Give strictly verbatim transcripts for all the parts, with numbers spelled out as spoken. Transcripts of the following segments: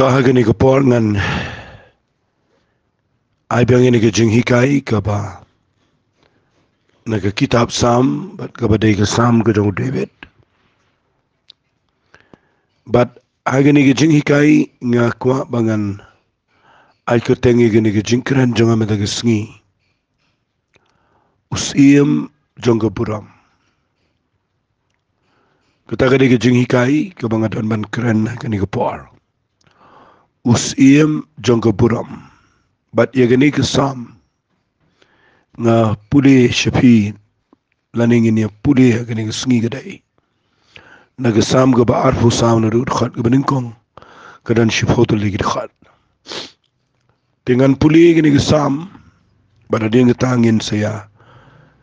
To ha kane ka por ngan ai biang ïa kane ka jinghikai kaba na ka kitab Salm, bad kaba dei ka Salm ka jong u David. Bad ha kane ka jinghikai nga kwah ba ngan ai kyrteng ïa kane ka jingkren jong nga mynta ka sngi: U Syiem jong ka Burom. Kata ka dei ka jinghikai kaba nga don ban kren ha kane ka por: U Syiem jong ka Burom. Bad ïa kane ka Salm nga pule sha phi, lane ngin ïa pule ha kane ka sngi ka dei na ka Salm kaba arphew saw, naduh dkhot kaba nyngkong, ka don shiphew tylli ki dkhot. Te ngan pule kane ka Salm, bad hadien kata ngin sa ïa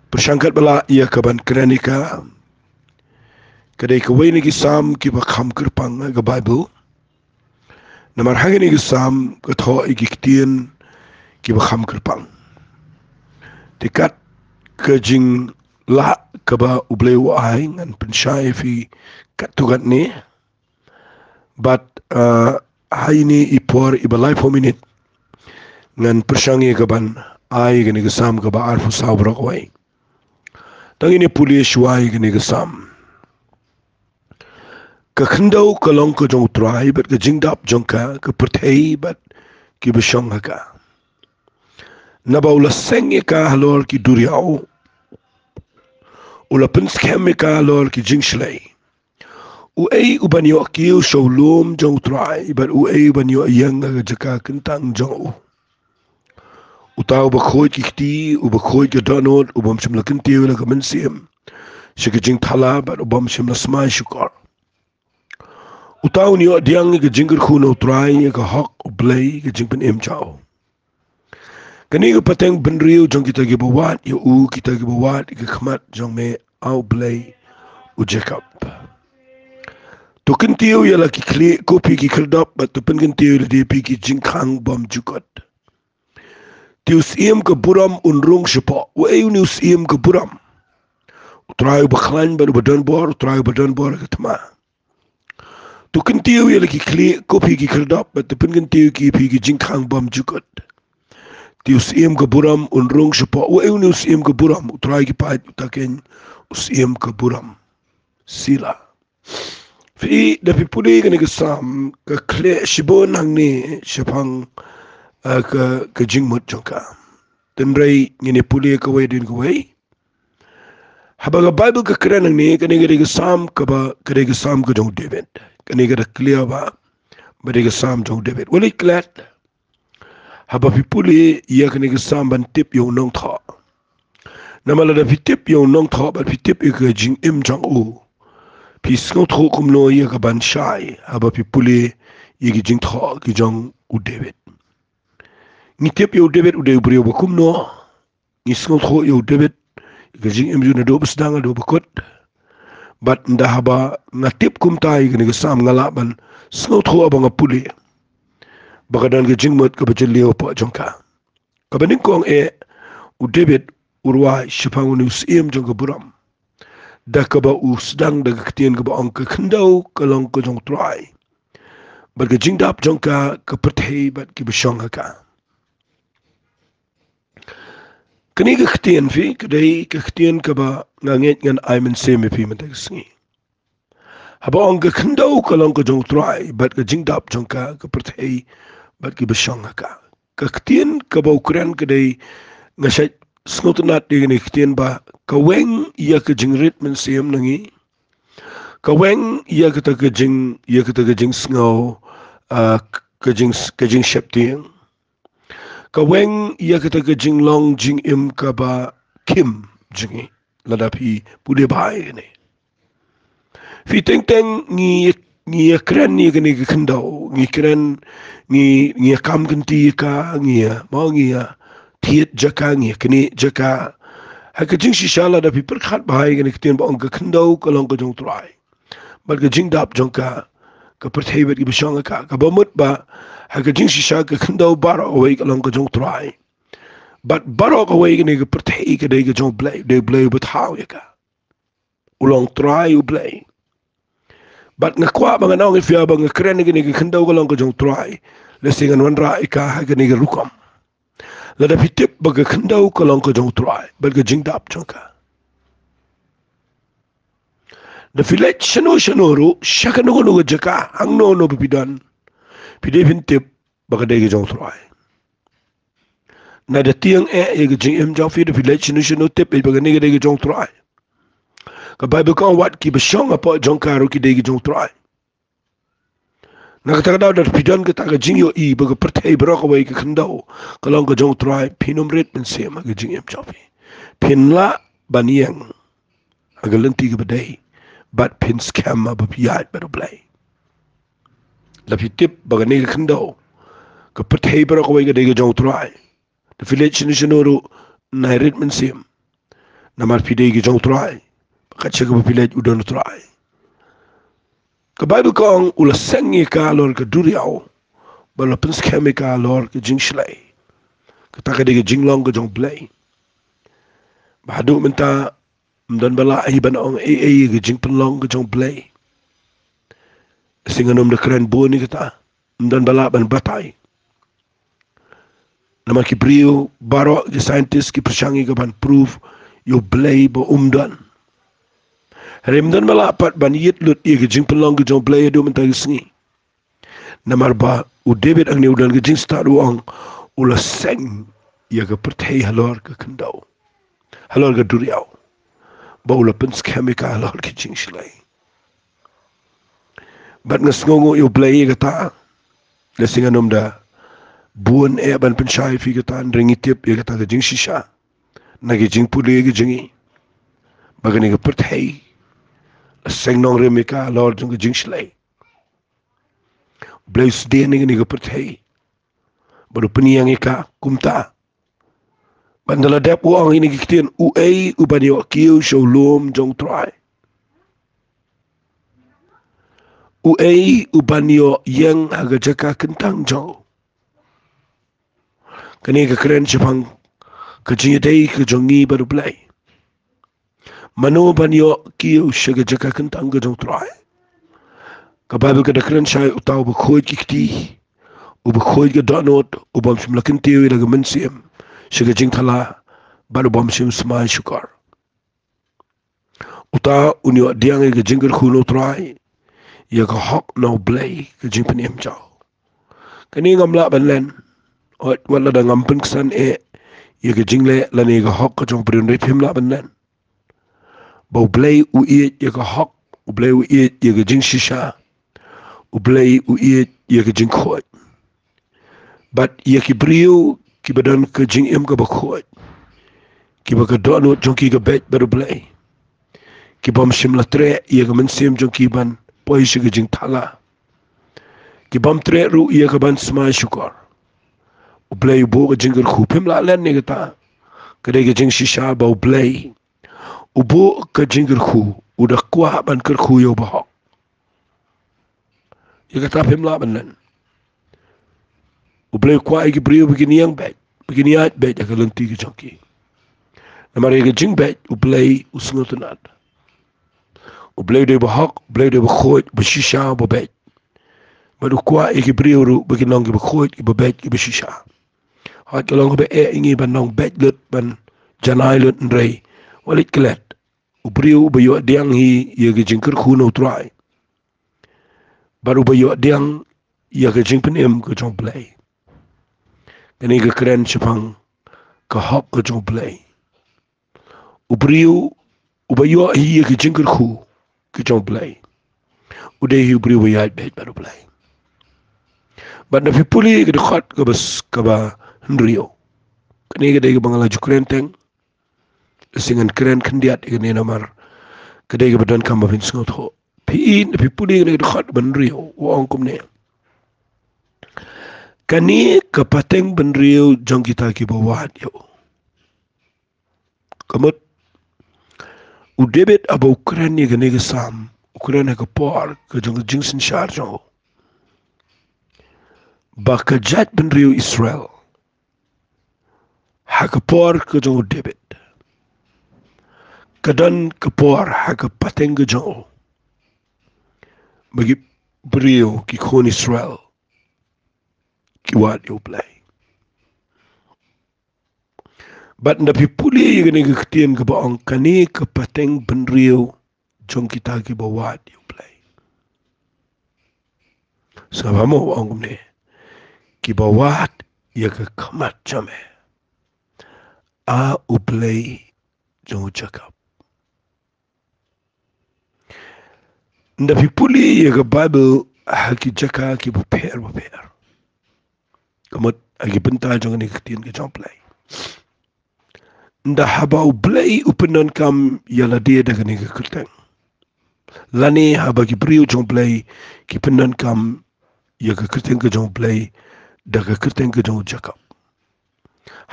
pyrshang katba lah ïa ka ban kren ïa ka. Ka dei kawei na ki Salm kiba kham kyrpang ha ka Baibl. Namar ha kane ka Salm ka thoh ïa ki ktien kiba kham kyrpang. Te kat ka jinglah kaba U Blei u ai, ngan pynshai ïa phi katto katne. Bad, uh, ha ine i por iba laiphew minit ngan pyrshang ïa ka ban ai ïa kane ka Salm kaba arphew saw baroh kawei. Tang ngin ïa pule shuwa ïa kane ka Salm. Ka khyndew ka long ka jong U Trai, bad ka jingdap jong ka, ka pyrthei bad kiba shong ha ka. Naba u la seng ïa ka halor ki duriaw, u la pynskhem ïa ka halor ki jingshlei. Uei uban ïoh kiew sha u lum jong U Trai, bad uei uban ïoh ïeng ha ka jaka kyntang jong u? Uta uba khuid ki kti, uba khuid ka dohnud, u bym shym la kyntiew ïa la ka mynsiem sha ka jingthala, bad u bym shym la smai shukor. Uta un ïoh pdiang ïa ka jingkyrkhu na U Trai, ïa ka hok U Blei, ka jingpynim jong u. Kane ka pateng bynriew jong kita kiba wad ïa u, kita kiba wad ïa ka khmat jong me, A U Blei u Jakob. To kyntiew ïa la ki khlieh, ko phi ki khyrdop, bad to pynkyntiew ïa lade, phi ki jingkhang bymjukut. Te U Syiem ka Burom un rung shapoh. Uei une U Syiem ka Burom? U Trai uba khlaiñ bad uba don bor, U Trai uba don bor ha ka thma. To kyntiew ïa la ki khlieh, ko phi ki khyrdop, bad to pynkyntiew ïa ki, phi ki jingkhang bymjukut. Te U Syiem ka Burom un rung shapoh. Uei une U Syiem ka Burom? U Trai ki paid, uta keiñ U Syiem ka Burom. Sila. Phi, da phi pule kane ka Salm, ka khleh shibun hangne shaphang, eh, ka, ka jingmut jong ka. Hynrei ngin ïa pule kawei hadien kawei. Haba ka Baibl ka kren hangne, kane ka dei ka Salm kaba, ka dei ka Salm ka jong u David. Kane ka da clear ba, ba dei ka Salm jong u David. Wat leit klet, haba phi pule ïa kane ka Salm, ban tip ïa u nongthoh. Namar lada phi tip ïa u nongthoh, bad phi tip ïa ka jingim jong u, phi sngewthuh kumno ïa ka ban shai, haba phi pule ïa ki jingthoh ki jong u David. Ngi tip ïa u David u dei u briew ba kumno, ngi sngewthuh ïa u David, ïa ka jingim jong u naduh ba sdang haduh ba kut. Bad ynda haba nga tip kumta ïa kane ka Salm, nga lah ban sngewthuh haba nga pule ba ka don ka jingmut kaba jylliew hapoh jong ka. Kaba nyngkong eh, u David u rwai shaphang une U Syiem jong ka Burom, da kaba u sdang da ka ktien kaba ong: Ka khyndew ka long ka jong U Trai, bad ka jingdap jong ka, ka pyrthei bad kiba shong ha ka. Kane ka ktien, phi, ka dei ka ktien kaba nga ngeit ngan ai mynsiem ïa phi mynta ka sngi. Haba ong: Ka khyndew ka long ka jong U Trai, bad ka jingdap jong ka, ka pyrthei bad kiba shong ha ka. Ka ktien kaba u kren ka dei, nga shait sngewtynnad ïa kane ka ktien ba ka weng ïa ka jingrit mynsiem na ngi. Ka weng ïa kata ka jing, ïa kata ka jingsngew, ah, ka jing, ka jingsheptieng. Ka weng ïa kata ka jinglong jingim kaba khim jong ngi, lada phi pule bha ïa kane. Phi, teng teng ngi, ngi ïa kren ïa kane ka khyndew, ngi kren, ngi, ngi ïa kam kynti ïa ka, ngi ïa, mo, ngi ïa thied jaka, ngi ïa knieh jaka. Ha ka jingshisha lada phi pyrkhat bha ïa kane ka ktien ba ong: Ka khyndew ka long ka jong U Trai, bad ka jingdap jong ka, ka pyrthei bad kiba shong ha ka. Kaba mut ba ha ka jingshisha ka khyndew baroh kawei ka long ka jong U Trai. Bad baroh kawei kane ka pyrthei ka dei ka jong U Blei, dei U Blei uba thaw ïa ka. U long Trai U Blei. Bad nga kwah ba ngan ong ïa phi ba nga kren ïa kane ka khyndew ka long ka jong U Trai. Lehse ngan wanrah ïa ka ha kane ka rukom. Lada phi tip ba ka khyndew ka long ka jong U Trai bad ka jingdap jong ka, da phi leit shano shano ruh, sha kano kano ka jaka, hangno hangno ba phi don, phi dei phin tip ba ka dei ka jong U Trai. Nada tieng eh ïa ka jingim jong phi, da phi leit shano shano, tip eh ba kane ka dei ka jong U Trai. Ka Baibl ka ong, wat kiba shong hapoh jong ka ruh ki dei ka jong U Trai. Na kata ka daw, da phi don kata ka jingïohi ba ka pyrthei baroh kawei, ka khyndew ka long ka jong U Trai, phin ym rit mynsiem ha ka jingim jong phi. Phin lah ban ïeng ha ka lynti kaba dei, bad phin skhem ba phi ïaid bad U Blei. Lada phi tip ba kane ka khyndew, ka pyrthei baroh kawei ka dei ka jong U Trai, da phi leit shano shano ruh, nai rit mynsiem. Namar phi dei ka jong U Trai, bad kat sha kaba phi leit u don U Trai. Ka Baibl ka ong, u la seng ïa ka halor ka duriaw, bad u la pynskhem ïa ka halor ka jingshlei. Kata ka dei ka jinglong ka jong U Blei. Bad haduh mynta, ym don ba lah hi ban ong ei ei ïa ka jingpynlong ka jong U Blei. Shisha ngan ym da kren bun ïa kata. Ym don ba lah ban batai. Namar ki briew baroh, ki scientist, ki pyrshang ïa ka ban prove ïa U Blei ba um don. Hynrei ym don ba lah pat ban ïit lut ïa ka jingpynlong ka jong U Blei haduh mynta ka sngi. Namar ba u David hangne u don ka jingstad, u ong, u la seng ïa ka pyrthei halor ka khyndew, halor ka duriaw, bad u la pynskhem ïa ka halor ka jingshlei. Bad nga sngewnguh ïa U Blei ïa kata. Lehse ngan ym da bun eh ban pynshai ïa phi kata, hynrei ngi tip ïa kata ka jingshisha na ki jingpule ka jong ngi, ba kane ka pyrthei la seng nongrim ïa ka halor jong ka jingshlei. U Blei u sdien ïa kane ka pyrthei, bad u pynïeng ïa ka kumta. Bad ynda la dep, u ong ïa kine ki ktien, uei u ban ïoh kiew sha u lum jong U Trai? Uei u ban ïoh ïeng ha ka jaka kyntang jong u? Kane ka kren shaphang ka jingïadei ka jong ngi bad U Blei. Mano ban ïoh kiew sha ka jaka kyntang ka jong U Trai? Ka Baibl ka da kren shai uta uba khuid ki kti, uba khuid ka dohnud, u bym shym la kyntiew ïa la ka mynsiem sha ka jingthala, bad u bym shym smai shukor. Uta un ïoh pdiang ïa ka jingkyrkhu na U Trai, ïa ka hok na U Blei, ka jingpynim jong u. Kane ngam lah ban len, wat lada ngam pynksan eh ïa ka jingleh lane ïa ka hok ka jong u briew, hynrei phim lah ban len ba U Blei u ïeit ïa ka hok, U Blei u ïeit ïa ka jingshisha, U Blei u ïeit ïa ka jingkhuid. Bad ïa ki briew kiba don ka jingim kaba khuid, kiba ka dohnud jong ki ka beit bad U Blei, ki bym shym la treh ïa ka mynsiem jong ki ban poi sha ka jingthala, ki bym treh ruh ïa ka ban smai shukor, U Blei u buh ka jingkyrkhu. Phim lah len ïa kata. Ka dei ka jingshisha ba U Blei u buh ka jingkyrkhu, u da kwah ban kyrkhu ïa u bahok. Ïa kata phim lah ban len. U Blei u kwah ïa ki briew ba kin ïeng beit, ba kin ïaid beit ha ka lynti ka jong ki. Namar ïa ka jingbeit U Blei u sngewtynnad. U Blei u dei bahok, U Blei u dei bakhuid, bashisha, babeit. Bad u kwah ïa ki briew ruh ba kin long ki bakhuid, ki babeit, ki bashisha. Hooid, ka long kaba eh ïa ngi ban long beit lut, ban janai lut, hynrei wat leit klet. U briew uba ïoh pdiang hi ïa ka jingkyrkhu na U Trai, bad uba ïoh pdiang ïa ka jingpynim ka jong U Blei. Kane ka kren shaphang ka hok ka jong U Blei. U briew uba ïoh hi ïa ka jingkyrkhu ka jong U Blei, u dei hi u briew uba ïaid beit bad U Blei. Bad lada phi pule ka dkhot kaba s-, kaba hynriew. Kane ka dei kaba nga la ju kren teng. Lehse ngan kren khyndiat ïa kane namar ka dei kaba donkam ba phin sngewthuh. Phi i, lada phi pule ïa kane ka dkhot ba hynriew, u ong kumne: Kane ka pateng ba hynriew jong kita kiba wad ïa u. Ka mut, u David haba u kren ïa kane ka Salm, u kren ha ka por ka jong ka jingsynshar jong u, ba ka jait ba hynriew Israel, ha ka por ka jong u David, ka don ka por ha ka pateng ka jong u ba ki briew, ki khun Israel, ki wad ïa U Blei. Bad ynda phi pule ïa kane ka ktien kaba ong kane ka pateng bynriew jong kita kiba wad ïa U Blei. Sa ba mo ong kumne. Kiba wad ïa ka khmat jong me, A U Blei jong u Jakob. Ynda phi pule ïa ka Baibl ha ki jaka kiba pher bapher, ka mut ha ki bynta jong kane ka ktien ka jong U Blei. Ynda haba U Blei u pyndonkam ïa lade da kane ka kyrteng, lane haba ki briew jong U Blei ki pyndonkam ïa ka kyrteng ka jong U Blei da ka kyrteng ka jong u Jakob.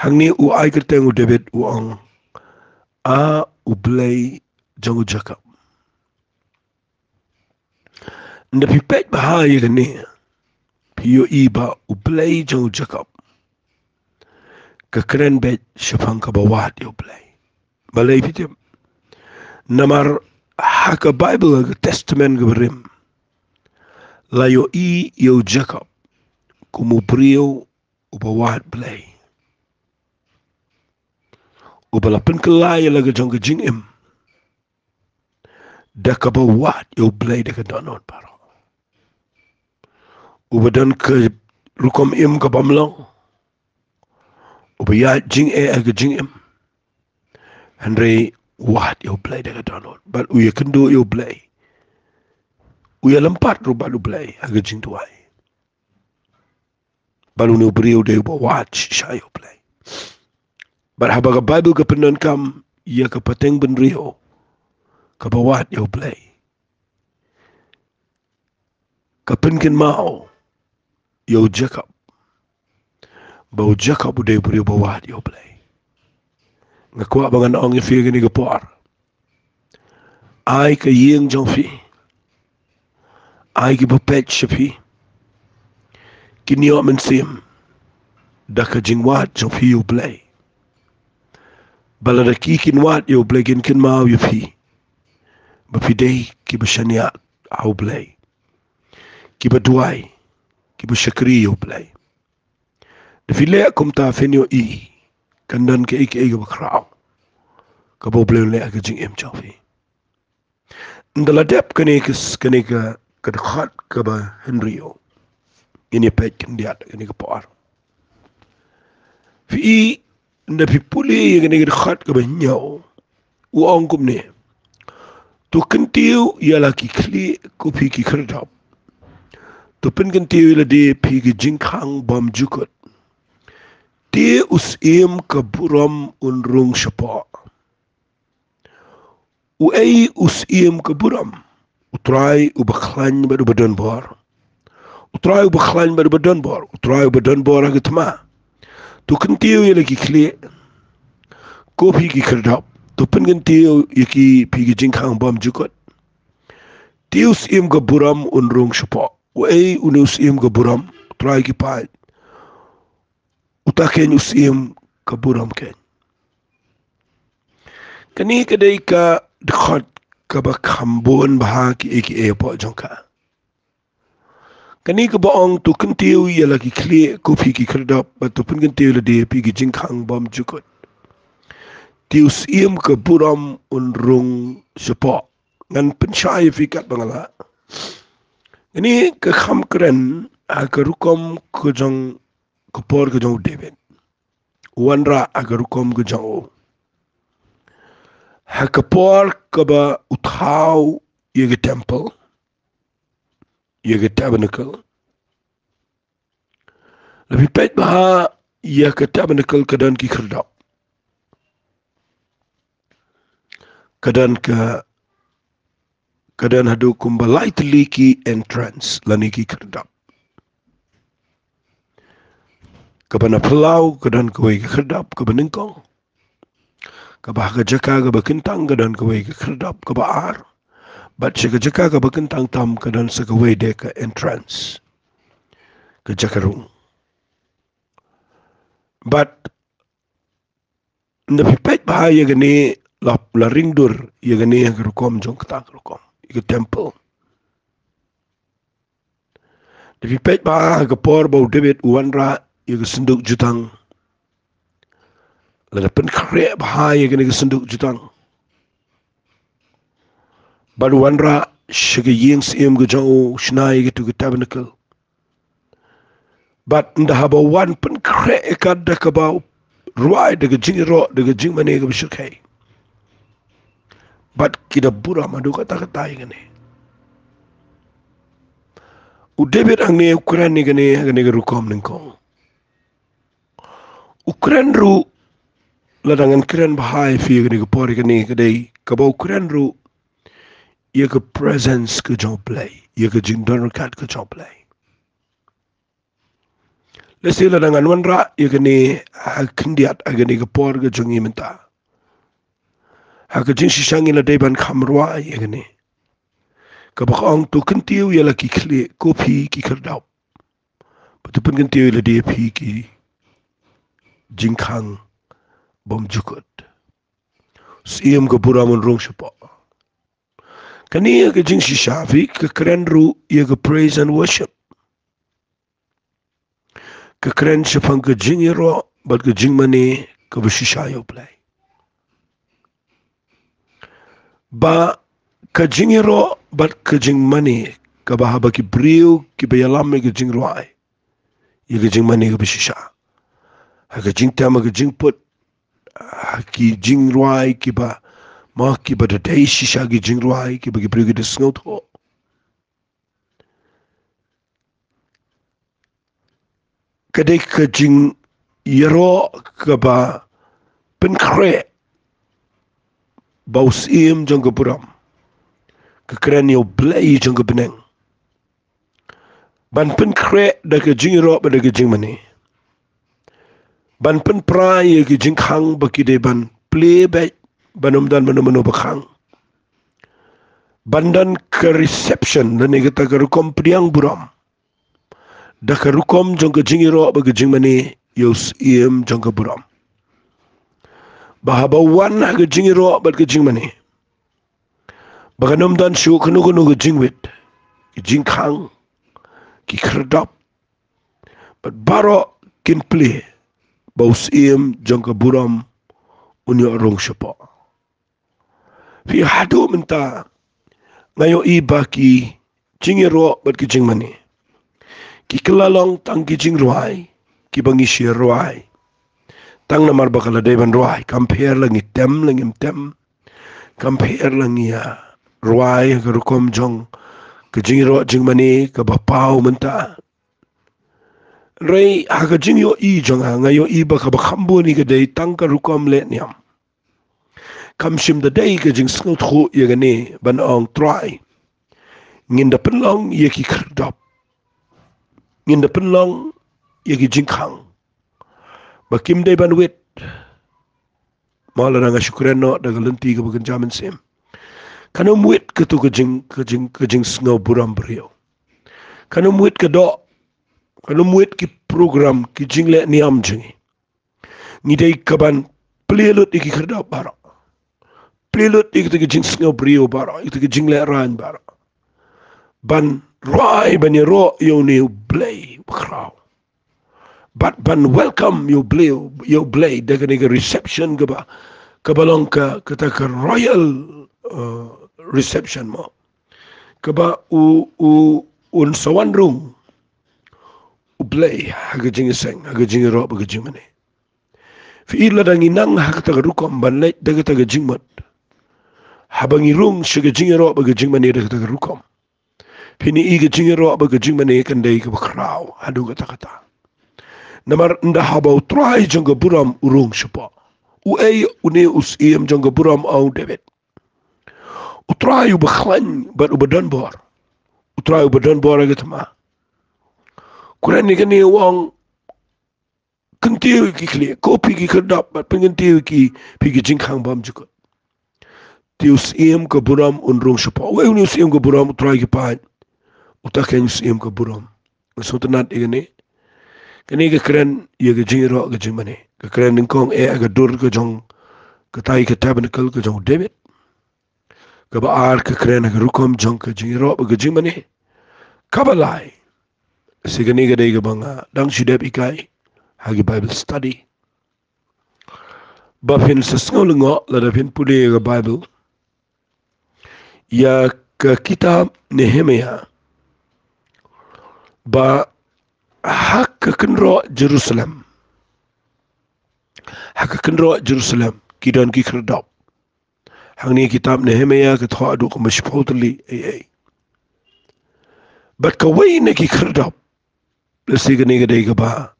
Hangne u ai kyrteng u David u ong, A U Blei jong u Jakob. Ynda phi peit bha ïa kane, phi ïohi ba U Blei jong u Jakob ka kren beit shaphang kaba wad ïa U Blei. Balei phi tip? Namar ha ka Baibl, ha ka Testament kaba rim, la ïohi ïa u Jakob kum u briew uba wad Blei, uba la pynkylla ïa la ka jong ka jingim da kaba wad ïa U Blei da ka dohnud baroh. Uba don ka rukom im ka bym long, uba ïaid jingeh ha ka jingim, hynrei wad ïa U Blei da ka dohnud, bad u ïakynduh ïa U Blei, u ïalympat ruh bad U Blei ha ka jingduwai. Bad une u briew u dei uba wad shisha ïa U Blei. Bad haba ka Baibl ka pyndonkam ïa ka pateng bynriew kaba wad ïa U Blei, ka pynkynmaw ïa u Jakob ba u Jakob u dei u briew uba wad ïa U Blei. Nga kwah ba ngan ong ïa phi kane ka por, ai ka ïing jong phi, ai kiba peit sha phi, kin ïoh mynsiem da ka jingwad jong phi ïa U Blei. Ba lada ki kin wad ïa U Blei, kin kynmaw ïa phi ba phi dei kiba shaniah ha U Blei, kiba duwai, kiba shakri ïa U Blei. Da phi leh kumta, phin ïohi kan don kaei kaei kaba khraw kaba U Blei u leh ha ka jingim jong phi. Ynda la dep kane ka s-, kane ka, ka dkhot kaba hynriew, ngin ïa peit khyndiat kane ka por. Phi i, ynda phi pule ïa kane ka dkhot kaba hynñiew, u ong kumne: To kyntiew ïa la ki khlieh, ko phi ki khyrdop. To pynkyntiew ïa lade, phi ki jingkhang bymjukut. Te u syiem ka burom un rung shapoh. Uei u syiem ka burom? U Trai uba khlaiñ bad uba don bor. U Trai uba khlaiñ bad uba don bor. U Trai uba don bor ha ka thma. To kyntiew ïa la ki khlieh, ko phi ki khyrdop. To pynkyntiew ïa ki, phi ki jingkhang bymjukut. Te u syiem ka burom un rung shapoh. Uei une u syiem ka burom? U Trai ki paid. Uta keiñ u syiem ka burom keiñ. Kane ka dei ka dkhot kaba kham bun bha kiei kiei hapoh jong ka. Kane kaba ong: To kyntiew ïa la ki khlieh, ko phi ki khyrdop, bad to pynkyntiew ïa lade, phi ki jingkhang bymjukut. Te u syiem ka burom un rung shapoh. Ngan pynshai ïa phi katba nga lah. Kane ka kham kren ha ka rukom ka jong, ka por ka jong u David. U wanrah ha ka rukom ka jong u ha ka por kaba u thaw ïa ka temple, ïa ka tabernacle. La phi peit bha ïa ka tabernacle, ka don ki khyrdop. Ka don ka, ka don haduh kumba lai tylli ki entrance lane ki khyrdop. Kaba na phyllaw ka don kawei ka khyrdop kaba nyngkong. Kaba ha ka jaka kaba kyntang ka don kawei ka khyrdop kaba ar. Bad sha ka jaka kaba kyntang tam ka don sa kawei de ka entrance, ka jaka rung. Bad ynda phi peit bha ïa kane, la, la ring dur ïa kane ha ka rukom jong kata ka rukom, ïa ka temple. Phi peit bha ha ka por ba u David u wanrah ïa ka synduk jutang. Lada pynkhreh bha ïa kane ka synduk jutang, bad u wanrah sha ka ïing syiem ka jong u, shna ïa katu ka tabernacle. Bad ynda haba u wan pynkhreh ïa ka da kaba rwai da ka jingïaroh, da ka jingmane kaba shyrkhei. Bad ki da burom haduh katta katta ïa kane. U David hangne u kren ïa kane, ïa kane ka rukom nyngkong. U kren ruh, lada ngan kren bha ïa phi ïa kane ka por ïa kane ka dei, kaba u kren ruh ïa ka presence ka jong u Blei, ïa ka jingdon ryngkat ka jong u Blei. Lehse lada ngan wanrah ïa kane ha khyndiat ha kane ka por ka jong ngi mynta, ha ka jingshisha ngi la dei ban kham rwai ïa kane. Kaba ka ong, to kyntiew ïa la ki khlieh, ko phi ki khyrdop. Bad to pynkyntiew ïa lade phi ki jingkhang bymjukut. Syiem ka burom un rung shapoh. Kane ka jingshisha phi, ka kren ruh ïa ka praise and worship. Ka kren shaphang ka jingïaroh bad ka jingmane kaba shisha ïa u Blei. Ba ka jingïaroh bad ka jingmane kaba haba ki briew kiba ïalam ïa ka jingrwai, ïa ka jingmane kaba shisha, ha ka jingtem, ha ka jingput, ha ki jingrwai kiba, ma kiba da dei shisha ki jingrwai kiba ki briew ki da sngewthuh. Ka dei ka jingïaroh kaba pynkhreh ba u Syiem jong ka burom ka kren ïa u Blei jong ka bneng. Ban pynkhreh da ka jingïaroh bad da ka jingmane. Ban pynpra ïa ki jingkhang ba ki dei ban plie beit, ban ym don mano mano ba khang. Ban don ka reception lane kata ka rukom pdiang burom da ka rukom jong ka jingïaroh bad ka jingmane ïa u Syiem jong ka burom. Ba haba u wan ha ka jingïaroh bad ka jingmane, ba kan ym don shuh kano kano ka jingwit, ki jingkhang, ki khyrdop, bad baroh kin plie ba u Syiem jong ka burom un ïoh rung shapoh. Phi, haduh mynta nga ïohi ba ki jingïaroh bad ki jingmane ki kylla long tang ki jingrwai kiba ngi shu rwai. Tang namar ba ka la dei ban rwai, kam pher la ngi tem la ngim tem, kam pher la ngi ïa rwai ha ka rukom jong ka jingïaroh jingmane kaba paw mynta. Hynrei ha ka jingïohi jong nga, nga ïohi ba kaba kham bun hi ka dei tang ka rukom leh niam. Kam shym da dei ka jingsngewthuh ïa kane ban ong, Trai, ngin da pynlong ïa ki khyrdop, ngin da pynlong ïa ki jingkhang ba kim dei ban wit. Ma lada nga shu kren noh da ka lynti kaba kynja mynsiem, kan ym wit katu ka jing, ka jing, ka jingsngew burom briew. Kan ym wit ka doh, kan ym wit ki program, ki jingleh niam jong ngi. Ngi dei ka ban plie lut ïa ki khyrdop baroh, plie lut ïa kita ki jingsngew briew baroh, ïa kita ki jingleh rain baroh, ban rwai, ban ïaroh ïa une u Blei bakhraw. Bad ban welcome ïa u Blei, ïa u Blei da kane ka reception kaba, kaba long ka, kata ka royal, uh, reception mo, kaba u, u, un sa wan rung u Blei ha ka jingïaseng, ha ka jingïaroh bad ka jingmane. Phi i, lada ngi nang ha kata ka rukom ban leit da kata ka jingmut, haba ngi rung sha ka jingïaroh bad ka jingmane da kata ka rukom, phin i ka jingïaroh bad ka jingmane kan dei kaba khraw haduh katta katta. Namar ynda haba u Trai jong ka burom u rung shapoh, uei une u Syiem jong ka burom, ong u David? U Trai uba khlaiñ bad uba don bor. U Trai uba don bor ha ka thma. Kren ïa kane, u ong, kyntiew ïa ki khlieh, ko phi ki khyrdop, bad pynkyntiew ïa ki, phi ki jingkhang bymjukut. Te u Syiem ka burom un rung shapoh. Uei une u Syiem ka burom? U Trai ki paid, uta keiñ u Syiem ka burom. Nga sngewtynnad ïa kane. Kane ka kren ïa ka jingïaroh ka jingmane. Ka kren nyngkong eh ha ka dur ka jong katai ka tabernacle ka jong u David. Kaba ar ka kren ha ka rukom jong ka jingïaroh bad ka jingmane. Kaba lai, Shi kane ka dei kaba nga dang shu dep hikai ha ki Bible study. Ba phin sa sngew lyngngoh lada phin pule ïa ka Bible, ïa ka kitab Nehemiah, ba ha ka kynroh Jerusalem, ha ka kynroh Jerusalem ki don ki khyrdop. Hangne kitab Nehemiah ka thoh haduh kumba shiphew tylli, ei, ei. Bad kawei na ki khyrdop, lehse kane ka dei kaba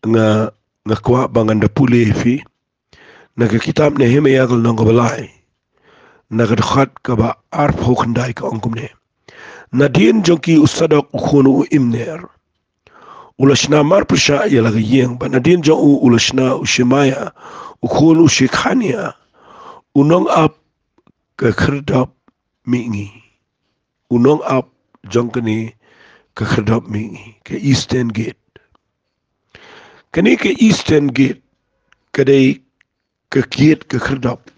nga, nga kwah ba ngan da pule ïa phi na ka kitab Nehemiah ka lynnong kaba lai, na ka dkhot kaba arphew khyndai, ka ong kumne: Nadien jong ki u Sadok u khun u Imner u la shna marpyrshah ïa la ka ïing, bad nadien jong u u la shna u Shemaiah u khun u Shekhaniah, u nongap ka khyrdop mihngi. U nongap jong kane ka khyrdop mihngi, ka Eastern Gate. Kane ka Eastern Gate ka dei ka gate ka khyrdop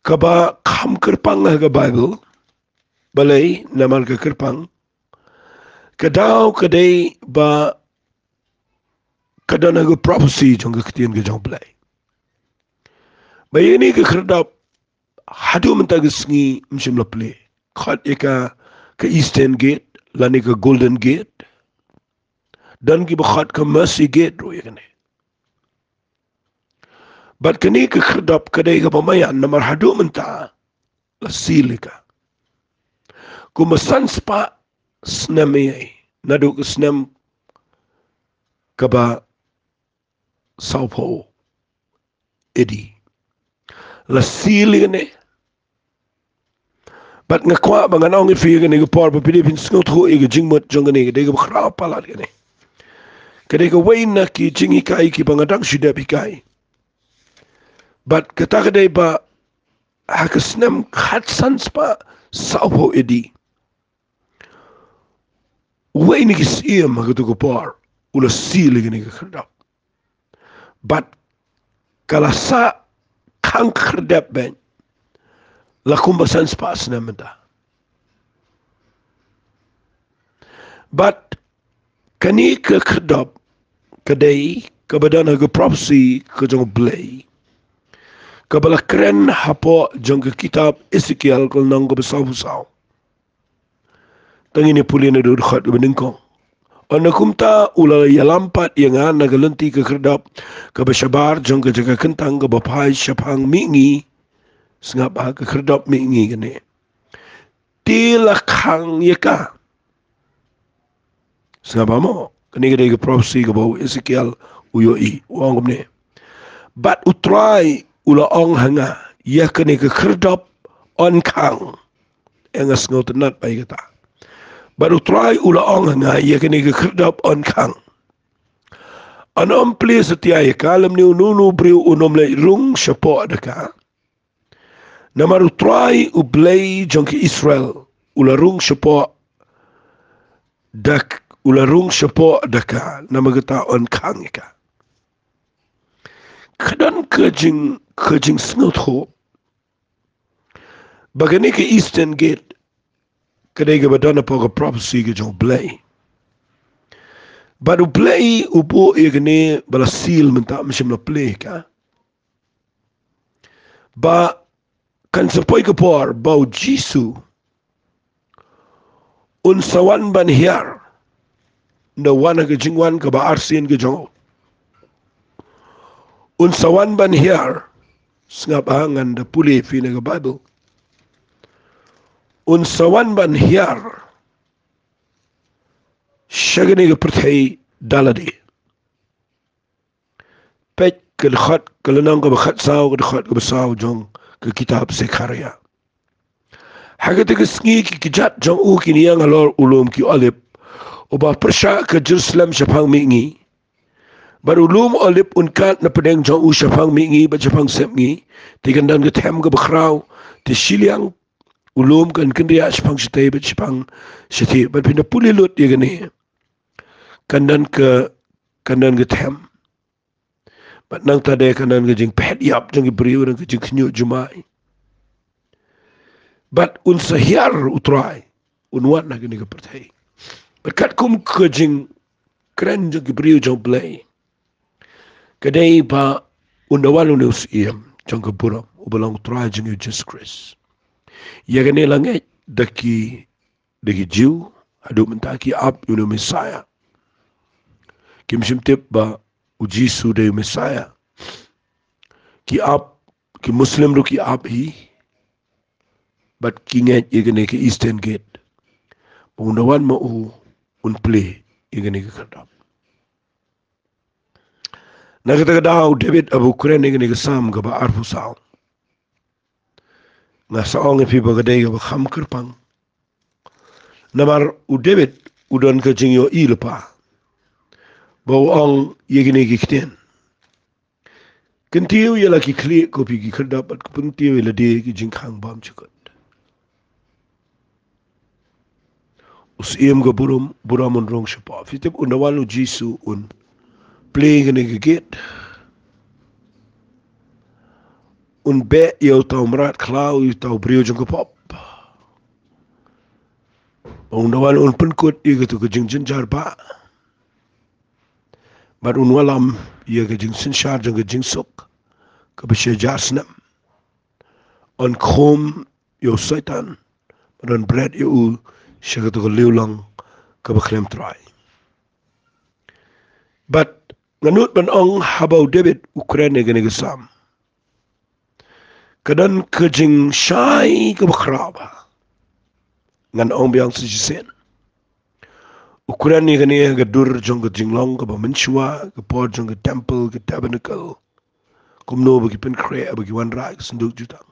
kaba kham kyrpang ha ka Bible. Balei namar ka kyrpang? Ka daw ka dei ba ka don ha ka prophecy jong ka ktien ka jong U Blei. Ba ïa kane ka khyrdop haduh mynta ka sngi ym shym la plie. Khot ïa ka ka Eastern Gate lane ka Golden Gate. Don kiba khot ka Mercy Gate ruh ïa kane. Bad kane ka khyrdop ka dei kaba maïan namar haduh mynta la seal ïa ka. Kumba san spah snem ïa, naduh ka snem kaba sawphew A D la seal ïa kane. Bad nga kwah ba ngan ong ïa phi ïa kane ka por ba phi dei phin sngewthuh ïa ka jingmut jong kane, ka dei kaba khraw palat kane. Ka dei kawei na ki jinghikai kiba nga dang shu dep hikai. Bad kata ka dei ba ha ka snem khatsan spah sawphew A D, uwei na ki syiem ha kato ka por u la seal ïa kane ka khyrdop. Bad ka la sah khang khyrdep beit la kumba san spah snem mynta. Bad kane ka khyrdop ka dei kaba don ha ka prophecy ka jong U Blei, kaba la kren hapoh jong ka kitab Ezekiel ka lynnong kaba sawphew saw. Tang ngin ïa pule naduh dkhot kaba nyngkong. Ynda kumta u la ïalam pat ïa nga na ka lynti ka khyrdop kaba shabar jong ka jaka kyntang kaba phai shaphang mihngi. Sngap ha ka khyrdop mihngi kane. Te la khang ïa ka. Sngap mo, kane ka dei ka prophecy kaba u Ezekiel u ïohi, u ong kumne: Bad U Trai u la ong ha nga, ïa kane ka khyrdop yn khang. Ïa nga sngewtynnat bha ïa kata. Bad U Trai u la ong ha nga, ïa kane ka khyrdop yn khang. Yn ym plie satia ïa ka, lymne uno uno u briew un ym leit rung shapoh da ka. Namar U Trai U Blei jong ki Israel u la rung shapoh da k-, u la rung shapoh da ka, namar kata yn khang ïa ka. Ka don ka jing, ka jingsngewthuh ba kane ka Eastern Gate ka dei kaba don hapoh ka prophecy ka jong U Blei. Bad U Blei u buh ïa kane ba la seal mynta, ym shym la plie ka. Ba kan sa poi ka por ba U Jisu un sa wan ban hiar. Ynda wan ha ka jingwan kaba arsien ka jong u, un sa wan ban hiar. Sngap ha, ngan da pule ïa phi na ka Bible. Un sa wan ban hiar sha kane ka pyrthei da lade. Peit ka dkhot, ka lynnong kaba khatsaw, ka dkhot kaba saw jong ka kitab Sekhariah. Ha kata ka sngi ki kjat jong u kin ïeng halor u lum ki Olib uba pyrshah ka Jerusalem shaphang mihngi. Bad u lum Olib un kad na pdeng jong u shaphang mihngi bad shaphang sepngi. Te kan don ka them kaba khraw, te shiliang u lum kan kynriah shaphang shatei bad shaphang shathie. Bad phin da pule lut ïa kane. Kan don ka, kan don ka them. Bad nangta de kan don ka jingphet ïap jong ki briew, don ka jingkhynñiuh jumai. Bad un sa hiar U Trai, un wan ha kane ka pyrthei. Bad katkum ka jingkren jong ki briew jong Blei, ka dei ba un da wan une u Syiem jong ka burom, uba long Trai jong ngi u Jisu Khrist. Ïa kane la ngeit da ki, da ki Jiw, haduh mynta ki ap ïa une u Messaïah. Kim shym tip ba u Jisu dei u Messaïah. Ki ap, ki Muslim ruh ki ap hi, bad ki ngeit ïa kane ka Eastern Gate. Ba un da wan ma u, un plie ïa kane ka khyrdop. Na kata ka daw u David haba u kren ïa kane ka Salm kaba arphew saw, nga sa ong ïa phi ba ka dei kaba kham kyrpang. Namar u David u don ka jingïohi lypa, ba u ong ïa kine ki ktien: Kyntiew ïa la ki khlieh, ko phi ki khyrdop, bad kyntiew ïa lade ki jingkhang bymjukut. U Syiem ka burom, burom un rung shapoh. Phi tip, un da wan u Jisu un plie kane ka gate, un beh ïa uta u mrad khlaw, ïa uta u briew jong ka pop. Un da wan un pynkut ïa kata ka jingjynjar bah, bad un wallam ïa ka jingsynshar jong ka jingsuk kaba shi hajar snem. Un khum ïa u Soitan, bad un bret ïa u sha kata ka liang kaba khlem trai. Bad nga nud ban ong, haba u David u kren ïa kane ka Salm, ka don ka jingshai kaba khraw bha. Ngan ong biang sa shisien. U kren ïa kane ha ka dur jong ka jinglong kaba mynshuwa, ka por jong ka temple, ka tabernacle, kumno ba ki pynkhreh, ba ki wanrah ka synduk jutang.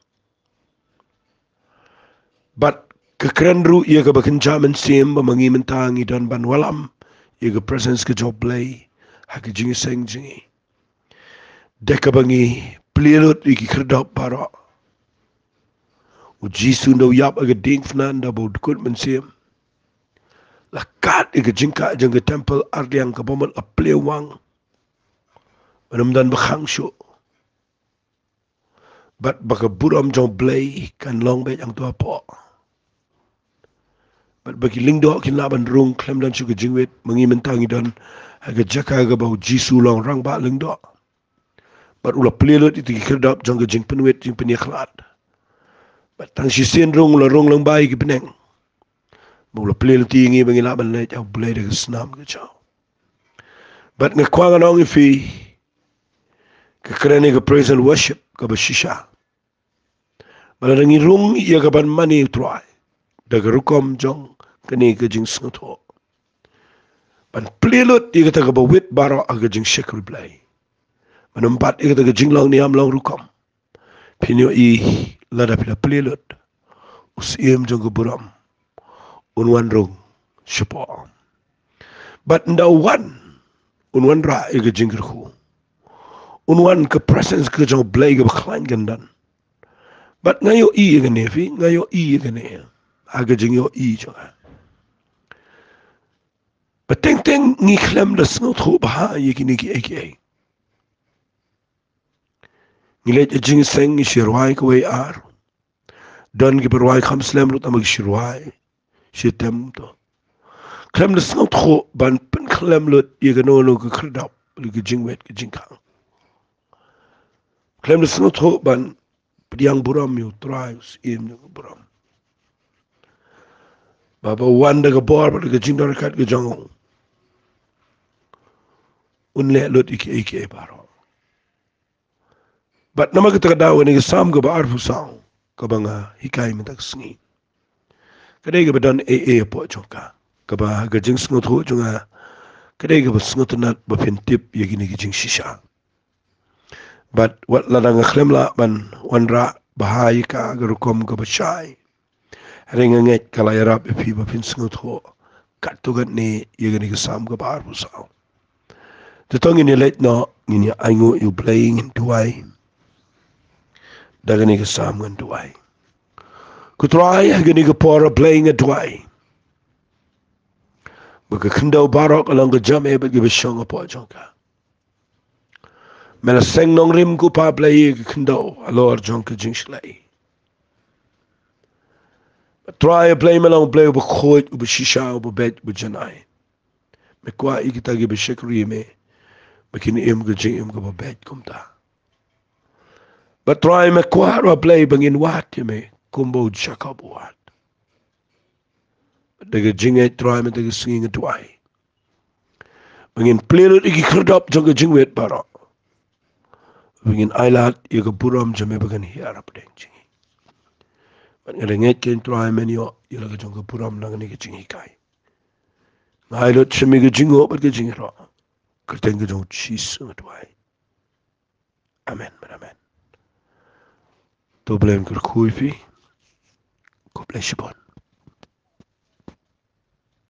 Bad ka kren ruh ïa kaba kynja mynsiem, ba ma ngi mynta ngi don ban wallam ïa ka presence ka jong U Blei ha ka jingïaseng jong ngi. Da kaba ngi plie lut ïa ki khyrdop baroh. U Jisu un da ïap ha ka diengphna, un da ba u dkut mynsiem, la kat ïa ka jingkah jong ka temple arliang, kaba mut la plie wang, ban ym don ba khang shuh. Bad ba ka burom jong U Blei kan long beit hangto hapoh. Bad ba ki lyngdoh kin lah ban rung khlem don shuh ka jingwit. Ma ngi mynta ngi don ha ka jaka kaba u Jisu u long rangbah lyngdoh. Bad u la plie lut ïa kita ki khyrdop jong ka jingpynwit, jingpynïakhlad. Bad tang shisien rung u la rung lyngba ïa ki bneng. Bad u la plie lut ïa ngi ba ngin lah ban leit ha U Blei da ka snam ka jong u. Bad nga kwah ngan ong ïa phi, ka kren ïa ka praise and worship kaba shisha. Bad lada ngi rung ïa ka ban mane U Trai da ka rukom jong kane ka jingsngewthuh, ban plie lut ïa kata kaba wit baroh ha ka jingshakri Blei, ban ym bat ïa kata ka jinglong niam long rukom, phin ïohi lada phi la plie lut, u Syiem jong ka burom un wan rung shapoh. Bad ynda u wan, un wanrah ïa ka jingkyrkhu. Un wan, ka presence ka jong U Blei kaba khlaiñ kan don. Bad nga ïohi ïa kane, phi, nga ïohi ïa kane ha ka jingïohi jong nga. Ba teng teng ngi khlem da sngewthuh bha ïa kine kiei kiei. Ngi leit ha jingïaseng, ngi shu rwai kawei ar. Don kiba rwai kham slem ruh, tangba ki shu rwai, shu tem to. Khlem da sngewthuh ban pynkhlem lut ïa kano kano ka khyrdop, ïa ka jingwit ka jingkhang. Khlem da sngewthuh ban pdiang burom ïa U Trai, u Syiem jong ka burom. Ba haba u wan da ka bor bad da ka jingdonkam ka jong u, un leh lut ïa kiei kiei baroh. Bad namar kata ka daw, kane ka Salm kaba arphew saw kaba nga hikai mynta ka sngi, ka dei kaba don ei ei hapoh jong ka, kaba ha ka jingsngewthuh jong nga, ka dei kaba sngewtynnat ba phin tip ïa kine ki jingshisha. Bad wat lada nga khlem lah ban wanrah bha ïa ka ha ka rukom kaba shai, hynrei nga ngeit ka la ïarap ïa phi ba phin sngewthuh katto katne ïa kane ka Salm kaba arphew saw. Te to ngin ïa leit noh, ngin ïa ainguh ïa U Blei, ngin duwai. Da kane ka Salm ngan duwai. Ko Trai, ha kane ka por, A Blei, nga duwai ba ka khyndew baroh ka long ka jam eh bad kaba shong hapoh jong ka. Me la seng nongrim, ko Pa Blei, ïa ka khyndew halor jong ka jingshlei. Trai, Blei, me long Blei uba khuid, uba shisha, uba beit, uba janai. Me kwah ïa kita kiba shakri ïa me ba kin im ka jingim kaba beit kumta. Bad Trai, me kwah ruh, Blei, ba ngin wad ïa me kumba u Jakob u wad. Da ka jingngeit, Trai, mynta ka sngi nga duwai ba ngin plie lut ïa ki khyrdop jong ka jingwit baroh, ba ngin ailad ïa ka burom jong me ba kan hiar hapdeng jong ngi. Bad nga da ngeit keiñ, Trai, men ïoh ïa la ka jong ka burom na kane ka jinghikai. Nga ai lut sha me ka jingnguh bad ka jingïaroh. Kyrteng ka jong u Jisu nga duwai. Amen bad amen. To Blei un kyrkhu ïa phi. Khublei shibun.